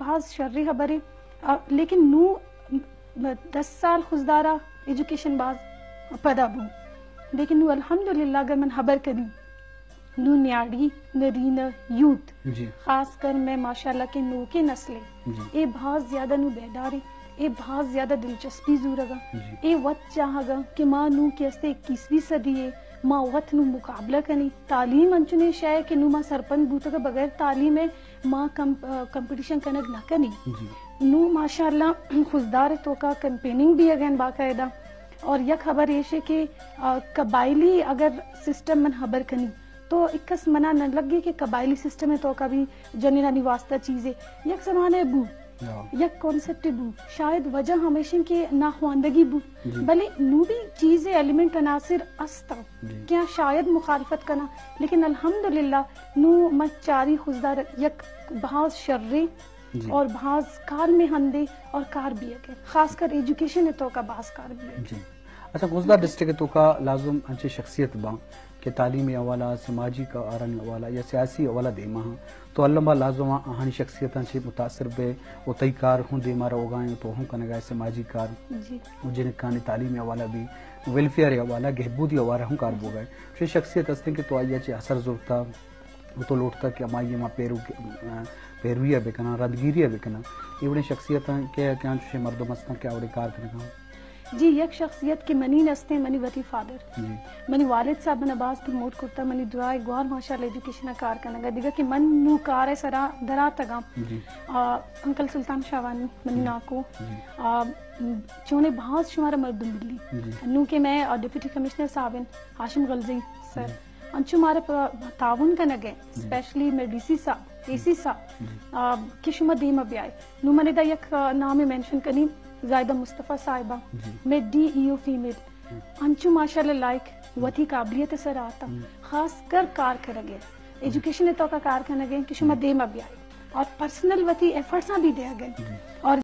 بھاز شریں خبرے۔ آ، لیکن نوں دس سال خضدارا ایجوکیشن باز پدا بو، لیکن نوں الحمدللہ اگر من خبر کنی، نوں نیاڑی، نرینہ، یوتھ، جی۔ خاص کر میں ماشاءاللہ کہ نوکیں نسلے، جی۔ اے بھاز زیادہ نوں بیدارے، اے بھاز زیادہ دلچسپی زورگا، جی۔ اے وت چاہگا کہ ما نوں کہ استے اکیسویں صدی اے، ما وت نوں مقابلہ کنی۔ تعلیم انچنیں شے کہ نوں ما سرپند بوتگا بغیر تعلیم اے ما کم-، آ، کمپٹیشن کنگ نہ کنی۔ جی۔ نوں ماشاءاللہ خضدار توکا کیمپیننگ بیگین باقاعدہ۔ اور یک خبر ایش اے کہ، آ، قبائلی اگر سسٹم من خبر کنی تو اکس منا نہ لگے کہ قبائلی سسٹم توکا بھی جنینانی واسطہ چیزے یک زمانے بو، ہاں۔ یک کانسیپٹ بو۔ شاید وجہ ہمیشن کہ ناخواندگی بو۔ جی۔ بلے نوں بھی چیزے ایلیمنٹ عناصر استا۔ جی۔ کہ آ شاید مخالفت کنا، لیکن الحمدللہ نوں ما چاری خضدار یک بھاز شریں، جی۔ اور بھاز کار میں ہندے اور کار بیگے، خاص کر ایجوکیشن توکا بھاز کار بیگے۔ جی۔ اچھا، خضدار ڈسٹرکٹ توکا لازم انچیں شخصیت باں کہ تعلیم حوالہ، سماجی کارانی حوالہ یا سیاسی حوالہ دیما ہاں، تو الما لازم آہانی شخصیتاں چہ متاثر بے و تئی کار ہوں دیما روگا ہیں تو ہوں کنگا ہے سماجی کار، جی۔ و جنکانی تعلیمی حوالہ بھی، ویلفیئر حوالہ، گہبودی حوالہ ہوں کار بوگا ہے۔ چہ شخصیت ہستیں کہ تو آئی چہ اثر زورتا، و تو لوٹتا کہ ہمائی ما پیرو، پیروی بکناں، رندگیری بکناں۔ اے وڑیں شخصیتاں کہ، کہ آنچوشیں مردم ہستاں کہ آ وڑیں کار کنگا ہوں۔ جی، یک شخصیت کہ منی نستیں، منی وتی فادر۔ جی۔ منی والد صاحب منا باز پروموٹ کرتا، منی دراہ گوار ماشاءاللہ ایجوکیشن کار کنگا۔ دگہ کہ من نوں کار سرا دراتگاں۔ جی۔ آ، انکل سلطان شاہوانی، منی جی۔ ناکو۔ جی۔ آ، چونے بھاز شمارا مردم ملی۔ جی۔ نوں کہ میں، آ، ڈپٹی کمشنر صاحب ہیں، ہاشم غلزی سر۔ جی۔ انچو مارا پ-، تعاون کنگ ء، جی۔ اسپیشلی مئے ڈی سی صاحب، اے سی صاحب، جی۔ آ، کہ شما دیما بیائے۔ نوں من ادا یک، آ، نام مینشن کنی، زاہدہ مصطفی صاحبہ، جی۔ مئے ڈی ای او فیمیل۔ ہم۔ انچو ماشاءاللہ لائق، ہم۔ وتی قابلیت سر آتا۔ ہم۔ خاص کر کار کرگ ء۔ ایجوکیشن توکا کار کنگ ء کہ شما جی۔ دیما بیائے۔ اور پرسنل وتی ایفرٹس بھی دیگ ء۔ جی۔ اور